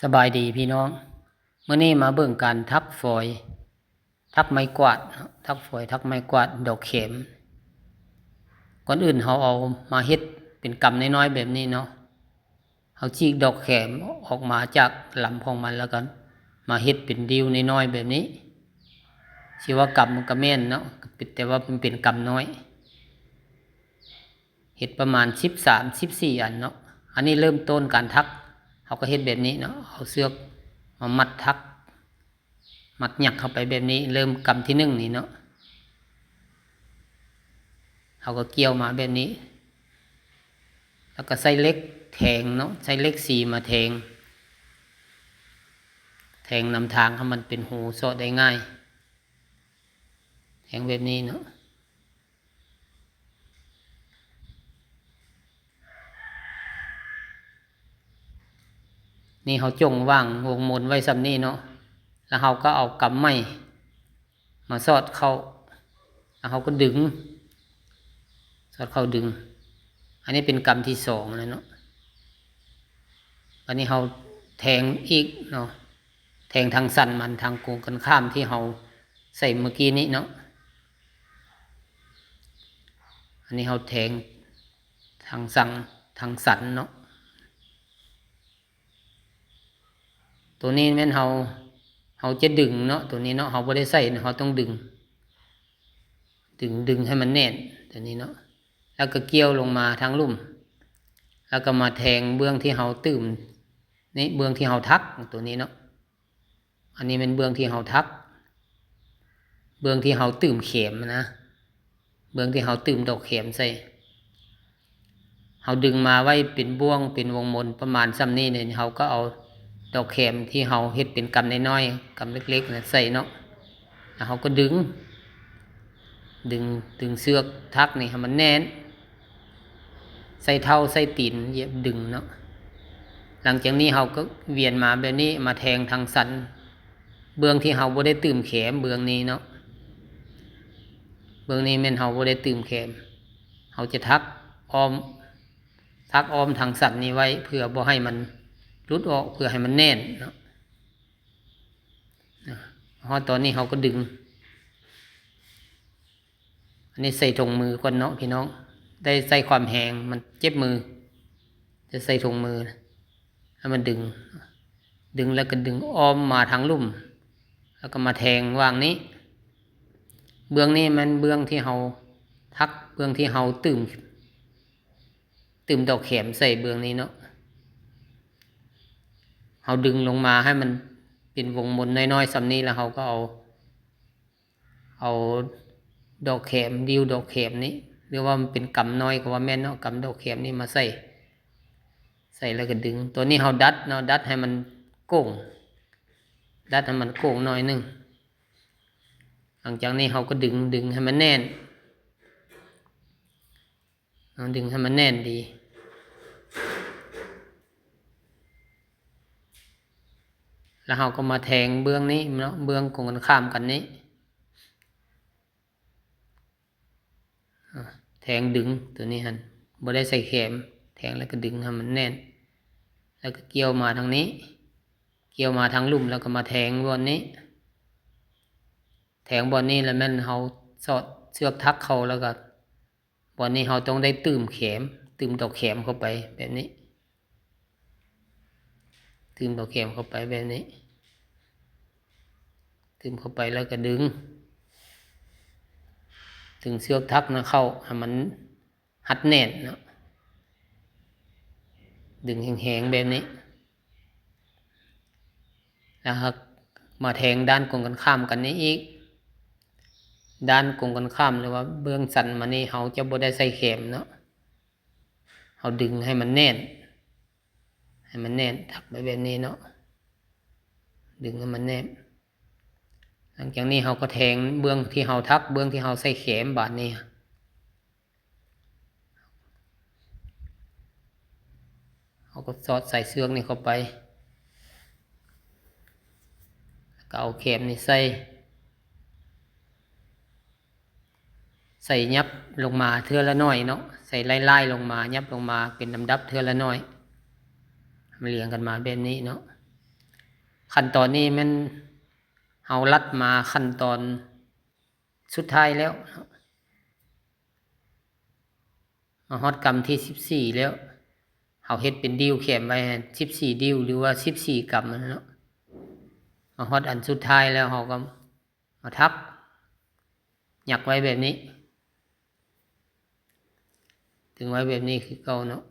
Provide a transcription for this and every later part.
ສະບາຍດີພີ່ນ້ອງ, ມື້ນີ້ມາເບິ່ງການຖັກຟອຍ ຖັກໄມ້ກວາດເນາະ, ຖັກຟອຍ ຖັກໄມ້ກວາດ ດອກແຂມ. ກ່ອນອື່ນເຮົາເອົາມາເຮັດເປັນກຳນ້ອຍໆແບບນີ້ເນາະ. ເຮົາຈີກດອກແຂມອອກມາຈາກລຳຂອງມັນ ແລ້ວກໍມາເຮັດເປັນດິ້ວນ້ອຍໆແບບນີ້. ຊິວ່າກຳມັນກໍແມ່ນເນາະ, ແຕ່ວ່າມັນເປັນກຳນ້ອຍ. ເຮັດປະມານສິບສາມ ສິບສີ່ອັນເນາະ. ອັນນີ້ເລີ່ມຕົ້ນການຖັກ ເຮົາກໍເຮັດແບບນີ້ເນາະ, ເອົາເຊືອກມາມັດຖັກ ມັດຍັກເຂົ້າໄປແບບນີ້. ເລີ່ມກຳທີໜຶ່ງນີ້ເນາະ, ເຮົາກໍກ່ຽວມາແບບນີ້ ແລ້ວກໍໃຊ້ເຫຼັກແທງເນາະ, ໃຊ້ເຫຼັກສີມາແທງ ແທງນຳທາງໃຫ້ມັນເປັນຮູ ເຊາະໄດ້ງ່າຍ, ແທງແບບນີ້ເນາະ. ນີ້ເຮົາຈົ່ງວາງວົງມົນໄວ້ສ່ຳນີ້ເນາະ, ແລ້ວເຮົາກໍເອົາກຳໄມ້ມາສອດເຂົ້າ ແລ້ວເຮົາກໍດຶງ ສອດເຂົ້າດຶງ. ອັນນີ້ເປັນກຳທີສອງແລ້ວເນາະ. ບາດນີ້ເຮົາແທງອີກເນາະ, ແທງທາງສັ້ນມັນ ທາງກົງກັນຂ້າມທີ່ເຮົາໃສ່ເມື່ອກີ້ນີ້ເນາະ. ອັນນີ້ເຮົາແທງທາງສັງ ທາງສັ້ນເນາະ. ໂຕນີ້ແມ່ນເຮົາ ເຮົາຈະດຶງເນາະ, ໂຕນີ້ເນາະ ເຮົາບໍ່ໄດ້ໃສ່ເນາະ, ເຮົາຕ້ອງດຶງ ດຶງ ດຶງໃຫ້ມັນແໜ້ນ ໂຕນີ້ເນາະ. ແລ້ວກໍກ່ຽວລົງມາທາງລຸ່ມ ແລ້ວກໍມາແທງເບື້ອງທີ່ເຮົາຕື່ມນີ້ ເບື້ອງທີ່ເຮົາຖັກ ໂຕນີ້ເນາະ. ອັນນີ້ແມ່ນເບື້ອງທີ່ເຮົາຖັກ ເບື້ອງທີ່ເຮົາຕື່ມແຂມນະ, ເບື້ອງທີ່ເຮົາຕື່ມດອກແຂມໃສ່. ເຮົາດຶງມາໄວ້ເປັນບ່ວງ ເປັນວົງມົນປະມານສ່ຳນີ້ນີ້, ເຮົາກໍເອົາດອກແຂມທີ່ເຮົາເຮັດເປັນກຳນ້ອຍໆ ກຳເລັກໆນະໃສ່ເນາະ. ແລ້ວເຮົາກໍດຶງ ດຶງ ດຶງເຊືອກຖັກນີ້ໃຫ້ມັນແໜ້ນ, ໃຊ້ເທົ້າໃຊ້ຕີນຢຽບດຶງເນາະ. ຫຼັງຈາກນີ້ເຮົາກໍວຽນມາແບບນີ້ ມາແທງທາງສັນ ເບື້ອງທີ່ເຮົາບໍ່ໄດ້ຕື່ມແຂມ ເບື້ອງນີ້ເນາະ, ເບື້ອງນີ້ແມ່ນເຮົາບໍ່ໄດ້ຕື່ມແຂມ. ເຮົາຈະຖັກອ້ອມ ຖັກອ້ອມທາງສັນນີ້ໄວ້ ເພື່ອບໍ່ໃຫ້ມັນຫຼຸດອອກ ເພື່ອໃຫ້ມັນແໜ້ນເນາະ. ຮອດຕອນນີ້ເຮົາກໍດຶງ. ອັນນີ້ໃສ່ຖົງມືກ່ອນເນາະພີ່ນ້ອງ, ໄດ້ໃສ່ຄວາມແຮງ ມັນເຈັບມື, ຈະໃສ່ຖົງມືໃຫ້ມັນດຶງ ດຶງແລ້ວກໍດຶງອ້ອມມາທາງລຸ່ມ ແລ້ວກໍມາແທງຫວ່າງນີ້. ເບື້ອງນີ້ແມ່ນເບື້ອງທີ່ເຮົາຖັກ ເບື້ອງທີ່ເຮົາຕື່ມ ຕື່ມດອກແຂມໃສ່ເບື້ອງນີ້ເນາະ. ເຮົາດຶງລົງມາໃຫ້ມັນເປັນວົງມົນນ້ອຍໆສ່ຳນີ້ ແລ້ວເຮົາກໍເອົາ ເອົາດອກແຂມ ດິ້ວດອກແຂມນີ້ ຫຼືວ່າມັນເປັນກຳນ້ອຍກໍວ່າແມ່ນເນາະ, ກຳດອກແຂມນີ້ມາໃສ່ ໃສ່ແລ້ວກໍດຶງ. ຕົວນີ້ເຮົາດັດເນາະ, ດັດໃຫ້ມັນໂກ່ງ ດັດໃຫ້ມັນໂກ່ງໜ້ອຍໜຶ່ງ. ຫຼັງຈາກນີ້ເຮົາກໍດຶງ ດຶງໃຫ້ມັນແໜ້ນ ເຮົາດຶງໃຫ້ມັນແໜ້ນດີ ແລ້ວເຮົາກໍມາແທງເບື້ອງນີ້ເນາະ, ເບື້ອງກົງກັນຂ້າມກັນນີ້ ອາ ແທງດຶງຕົວນີ້ຫັ້ນ ບໍ່ໄດ້ໃສ່ແຂມ, ແທງແລ້ວກໍດຶງໃຫ້ມັນແໜ້ນ ແລ້ວກໍກ່ຽວມາທາງນີ້ ກ່ຽວມາທາງລຸ່ມ ແລ້ວກໍມາແທງບ່ອນນີ້ ແທງບ່ອນນີ້ ແລ້ວແມ່ນເຮົາສອດເຊືອກຖັກເຂົ້າ ແລ້ວກໍບ່ອນນີ້ເຮົາຕ້ອງໄດ້ຕື່ມແຂມ ຕື່ມດອກແຂມເຂົ້າໄປແບບນີ້ ຕື່ມດອກແຂມເຂົ້າໄປແບບນີ້ ຕື່ມເຂົ້າໄປແລ້ວກໍດຶງ ດຶງເຊືອກຖັກນະເຂົ້າໃຫ້ມັນຮັດແໜ້ນເນາະ ດຶງແຮງໆແບບນີ້. ແລ້ວເຮົາມາແທງດ້ານກົງກັນຂ້າມກັນນີ້ອີກ, ດ້ານກົງກັນຂ້າມ ຫຼືວ່າເບື້ອງສັນມານີ້ ເຮົາຈະບໍ່ໄດ້ໃສ່ແຂມເນາະ, ເຮົາດຶງໃຫ້ມັນແໜ້ນ ໃຫ້ມັນແໜ້ນ ຖັກໄປແບບນີ້ເນາະ ດຶງໃຫ້ມັນແໜ້ນ. ຫຼັງຈາກນີ້ເຮົາກໍແທງເບື້ອງທີ່ເຮົາຖັກ ເບື້ອງທີ່ເຮົາໃສ່ແຂມ ບາດນີ້ ເຮົາກໍສອດສາຍເຊືອກນີ້ເຂົ້າໄປ ແລ້ວກໍເອົາແຂມນີ້ໃສ່ ໃສ່ຫຍັບລົງມາເທື່ອລະໜ້ອຍເນາະ, ໃສ່ໄລ່ໆລົງມາ ຫຍັບລົງມາເປັນລຳດັບເທື່ອລະໜ້ອຍ ມາລຽງກັນມາແບບນີ້ເນາະ. ຂັ້ນຕອນນີ້ແມ່ນເຮົາລັດມາຂັ້ນຕອນສຸດທ້າຍແລ້ວເນາະ, ມາຮອດກຳທີສິບສີ່ແລ້ວ. ເຮົາເຮັດເປັນດິ້ວແຂມໄວ້ສິບສີ່ດິ້ວ ຫຼືວ່າສິບສີ່ກຳຫັ້ນເນາະ. ມາຮອດອັນສຸດທ້າຍແລ້ວ ເຮົາກໍມາຖັກຍັກໄວ້ແບບນີ້, ດຶງໄວ້ແບບນີ້ຄືເກົ່າເນາະ.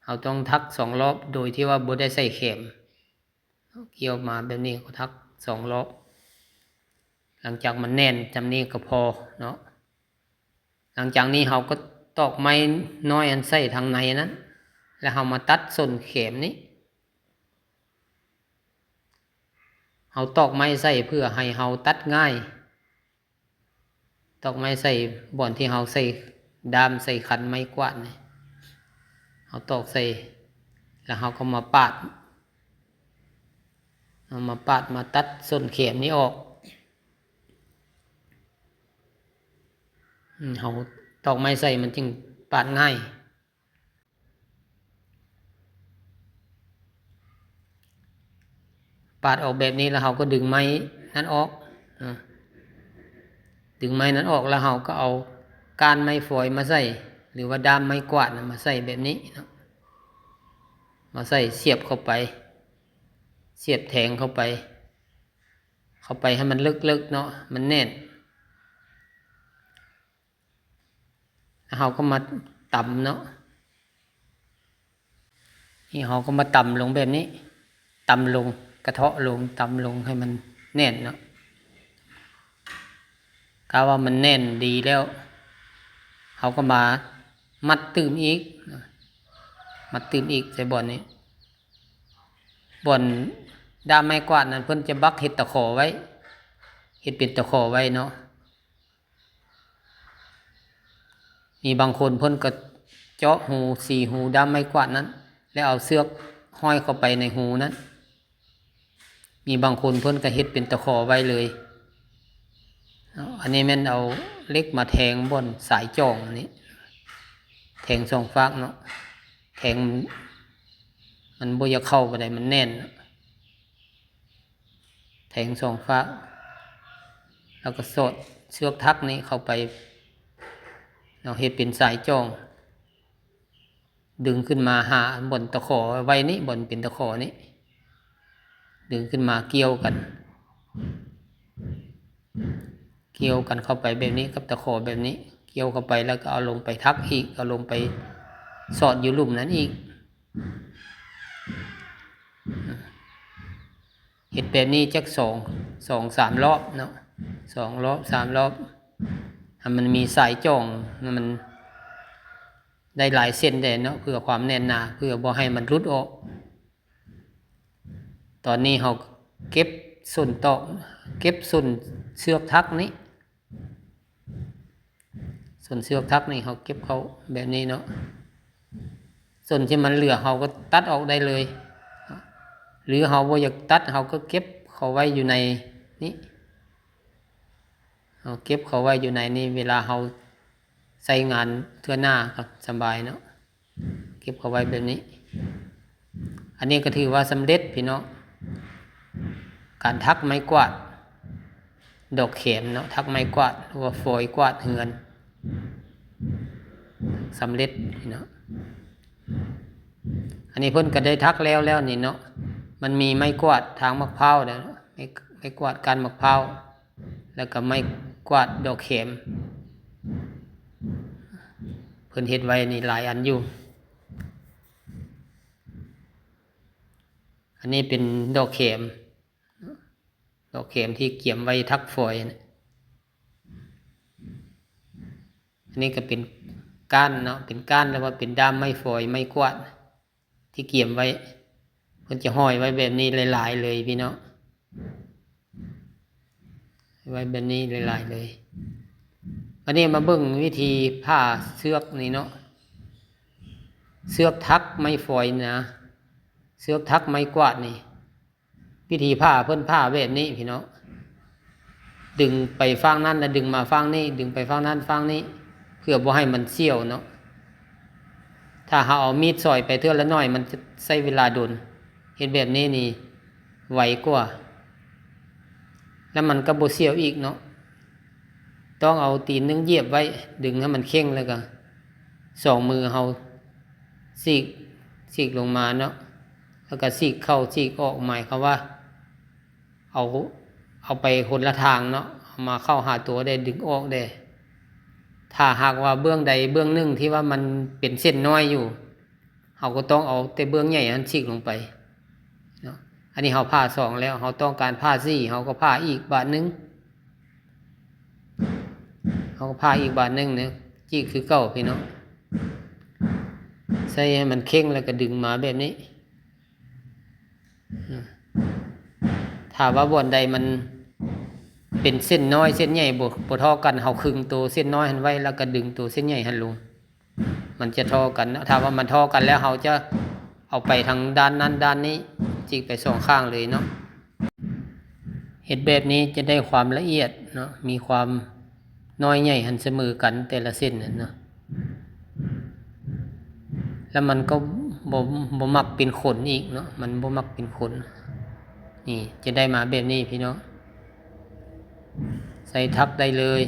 ເຮົາຕ້ອງຖັກສອງລອບໂດຍທີ່ວ່າບໍ່ໄດ້ໃສ່ແຂມ. ກ່ຽວມາແບບນີ້ກໍຖັກສອງລອບ. ຫຼັງຈາກມັນແໜ້ນຊ່ຳນີ້ກໍພໍເນາະ. ຫຼັງຈາກນີ້ເຮົາກໍຕອກໄມ້ນ້ອຍອັນໃສ່ທາງໃນນັ້ນ ແລ້ວເຮົາມາຕັດສົ້ນແຂມນີ້. ເຮົາຕອກໄມ້ໃສ່ເພື່ອໃຫ້ເຮົາຕັດງ່າຍ. ຕອກໄມ້ໃສ່ບ່ອນທີ່ເຮົາໃສ່ດ້າມ ໃສ່ຄັນໄມ້ກວາດນີ້ ເຮົາຕອກໃສ່ ແລ້ວເຮົາກໍມາປາດ, ເຮົາມາປາດ ມາຕັດສົ້ນແຂມນີ້ອອກ. ອືມ ເຮົາຕອກໄມ້ໃສ່ມັນຈຶ່ງປາດງ່າຍ. ປາດອອກແບບນີ້ແລ້ວເຮົາກໍດຶງໄມ້ນັ້ນອອກເນາະ, ດຶງໄມ້ນັ້ນອອກແລ້ວເຮົາກໍເອົາກ້ານໄມ້ຟອຍມາໃສ່ ຫຼືວ່າດ້າມໄມ້ກວາດນະມາໃສ່ແບບນີ້ເນາະ, ມາໃສ່ສຽບເຂົ້າໄປ, ສຽບແທງເຂົ້າໄປ, ເຂົ້າໄປໃຫ້ມັນເລິກໆເນາະ, ມັນແໜ້ນ. ເຮົາກໍມາຕຳເນາະ, ນີ້ເຮົາກໍມາຕຳລົງແບບນີ້, ຕຳລົງ, ກະເທາະລົງ, ຕຳລົງໃຫ້ມັນແໜ້ນເນາະ. ກະວ່າມັນແໜ້ນດີແລ້ວ ເຮົາກໍມາມັດຕື່ມອີກ, ມັດຕື່ມອີກໃສ່ບ່ອນນີ້. ບ່ອນດ້າມໄມ້ກວາດນັ້ນ ເພິ່ນຈະບັກເຮັດຕະຂໍໄວ້, ເຮັດເປັນຕະຂໍໄວ້ເນາະ. ມີບາງຄົນເພິ່ນກໍເຈາະຮູ ສີ່ຮູດ້າມໄມ້ກວາດນັ້ນ ແລ້ວເອົາເຊືອກຫ້ອຍເຂົ້າໄປໃນຮູນັ້ນ. ມີບາງຄົນເພິ່ນກໍເຮັດເປັນຕະຂໍໄວ້ເລີຍເນາະ. ອັນນີ້ແມ່ນເອົາເຫຼັກມາແທງບ່ອນສາຍຈອງນີ້, ແທງສອງຟາກເນາະ, ແທງມັນບໍ່ຢາກເຂົ້າປານໃດ, ມັນແໜ້ນເນາະ. ແທງສອງຟາກ ແລ້ວກໍສອດເຊືອກຖັກນີ້ເຂົ້າໄປເນາະ, ເຮັດເປັນສາຍຈອງ, ດຶງຂຶ້ນມາຫາບ່ອນຕະຂໍໄວ້ນີ້, ບ່ອນເປັນຕະຂໍນີ້, ດຶງຂຶ້ນມາກ່ຽວກັນ, ກ່ຽວກັນເຂົ້າໄປແບບນີ້ກັບຕະຂໍແບບນີ້, ກ່ຽວເຂົ້າໄປແລ້ວກໍເອົາລົງໄປຖັກອີກ, ເອົາລົງໄປສອດຢູ່ລຸ່ມນັ້ນອີກ. ເຮັດແບບນີ້ຈັກສອງ ສອງສາມລອບເນາະ, ສອງລອບ ສາມລອບ ໃຫ້ມັນມີສາຍຈອງ, ໃຫ້ມັນໄດ້ຫຼາຍເສັ້ນແດ່ເນາະ, ເພື່ອຄວາມແໜ້ນໜາ, ເພື່ອບໍ່ໃຫ້ມັນຫຼຸດອອກ. ຕອນນີ້ເຮົາເກັບສົ້ນຕອກ, ເກັບສົ້ນເຊືອກຖັກນີ້, ສົ້ນເຊືອກຖັກນີ້ເຮົາເກັບເຂົ້າແບບນີ້ເນາະ. ສົ້ນທີ່ມັນເຫຼືອເຮົາກໍຕັດອອກໄດ້ເລີຍ, ຫຼືເຮົາບໍ່ຢາກຕັດ ເຮົາກໍເກັບເຂົ້າໄວ້ຢູ່ໃນນີ້, ເຮົາເກັບເຂົ້າໄວ້ຢູ່ໃນນີ້, ເວລາເຮົາໃຊ້ງານເທື່ອໜ້າກໍສະບາຍເນາະ. ເກັບເຂົ້າໄວ້ແບບນີ້. ອັນນີ້ກໍຖືວ່າສຳເລັດພີ່ນ້ອງ, ການຖັກໄມ້ກວາດດອກແຂມເນາະ, ຖັກໄມ້ກວາດ ຫຼືວ່າຟອຍກວາດເຮືອນ ສຳເລັດພີ່ນ້ອງ. ອັນນີ້ເພິ່ນກໍໄດ້ຖັກແລ້ວແລ້ວນີ້ເນາະ, ມັນມີໄມ້ກວາດທາງໝາກພ້າວເດ້, ໄມ້ ໄມ້ກວາດກ້ານໝາກພ້າວ ແລ້ວກໍໄມ້ກວາດດອກແຂມ. ເພິ່ນເຮັດໄວ້ນີ້ຫຼາຍອັນຢູ່. ອັນນີ້ເປັນດອກແຂມ, ດອກແຂມທີ່ກຽມໄວ້ຖັກຟອຍ. ອັນນີ້ກໍເປັນກ້ານເນາະ, ເປັນກ້ານ ຫຼືວ່າເປັນດ້າມໄມ້ຟອຍ ໄມ້ກວາດ ທີ່ກຽມໄວ້, ເພິ່ນຈະຫ້ອຍໄວ້ແບບນີ້ຫຼາຍໆເລີຍພີ່ນ້ອງ, ໄວ້ແບບນີ້ຫຼາຍໆເລີຍ. ບັດນີ້ມາເບິ່ງວິທີຜ່າເຊືອກນີ້ເນາະ, ເຊືອກຖັກໄມ້ຟອຍນະ, ເຊືອກຖັກໄມ້ກວາດນີ້. ວິທີຜ່າເພິ່ນຜ່າແບບນີ້ພີ່ນ້ອງ, ດຶງໄປຟາກນັ້ນ ແລ້ວດຶງມາຟາກນີ້, ດຶງໄປຟາກນັ້ນຟາກນີ້ ເພື່ອບໍ່ໃຫ້ມັນສ່ຽວເນາະ. ຖ້າເຮົາເອົາມີດຊອຍໄປເທື່ອລະໜ້ອຍ ມັນຈະໃຊ້ເວລາດົນ. ເຮັດແບບນີ້ນີ້ໄວກວ່າ ແລ້ວມັນກໍບໍ່ສ່ຽວອີກເນາະ. ຕ້ອງເອົາຕີນໜຶ່ງຢຽບໄວ້ ດຶງໃຫ້ມັນເຄັ່ງ ແລ້ວກໍສອງມືເຮົາສີກ ສີກລົງມາເນາະ ແລ້ວກໍສີກເຂົ້າສີກອອກ ໝາຍຄວາມວ່າ ເອົາ ເອົາໄປຄົນລະທາງເນາະ ເອົາມາເຂົ້າຫາຕົວແດ່ ດຶງອອກແດ່. ຖ້າຫາກວ່າເບື້ອງໃດເບື້ອງໜຶ່ງທີ່ວ່າມັນເປັນເສັ້ນນ້ອຍຢູ່ ເຮົາກໍຕ້ອງເອົາແຕ່ເບື້ອງໃຫຍ່ຫັ້ນສີກລົງໄປເນາະ. ອັນນີ້ເຮົາຜ່າສອງແລ້ວ ເຮົາຕ້ອງການຜ່າສີ່ ເຮົາກໍຜ່າອີກບາດໜຶ່ງ ເຮົາກໍຜ່າອີກບາດໜຶ່ງເນາະ ຈີກຄືເກົ່າພີ່ນ້ອງ. ໃສ່ໃຫ້ມັນເຄັ່ງ ແລ້ວກໍດຶງມາແບບນີ້. ຖ້າວ່າບ່ອນໃດມັນເປັນເສັ້ນນ້ອຍເສັ້ນໃຫຍ່ບໍ່ ບໍ່ທໍ່ກັນ ເຮົາຄຶງໂຕເສັ້ນນ້ອຍຫັ້ນໄວ້ ແລ້ວກໍດຶງໂຕເສັ້ນໃຫຍ່ຫັ້ນລົງ ມັນຈະທໍ່ກັນເນາະ. ຖ້າວ່າມັນທໍ່ກັນແລ້ວ ເຮົາຈະເອົາໄປທາງດ້ານນັ້ນດ້ານນີ້ ຈີກໄປສອງຂ້າງເລີຍເນາະ. ເຮັດແບບນີ້ຈະໄດ້ຄວາມລະອຽດເນາະ ມີຄວາມນ້ອຍໃຫຍ່ຫັ້ນສະເໝີກັນແຕ່ລະເສັ້ນນັ້ນເນາະ. ແລ້ວມັນກໍບໍ່ ບໍ່ມັກເປັນຂົນອີກເນາະ ມັນບໍ່ມັກເປັນຂົນ. ນີ້ຈະໄດ້ມາແບບນີ້ພີ່ນ້ອງ ໃສ່ຖັກໄດ້ເລີຍ.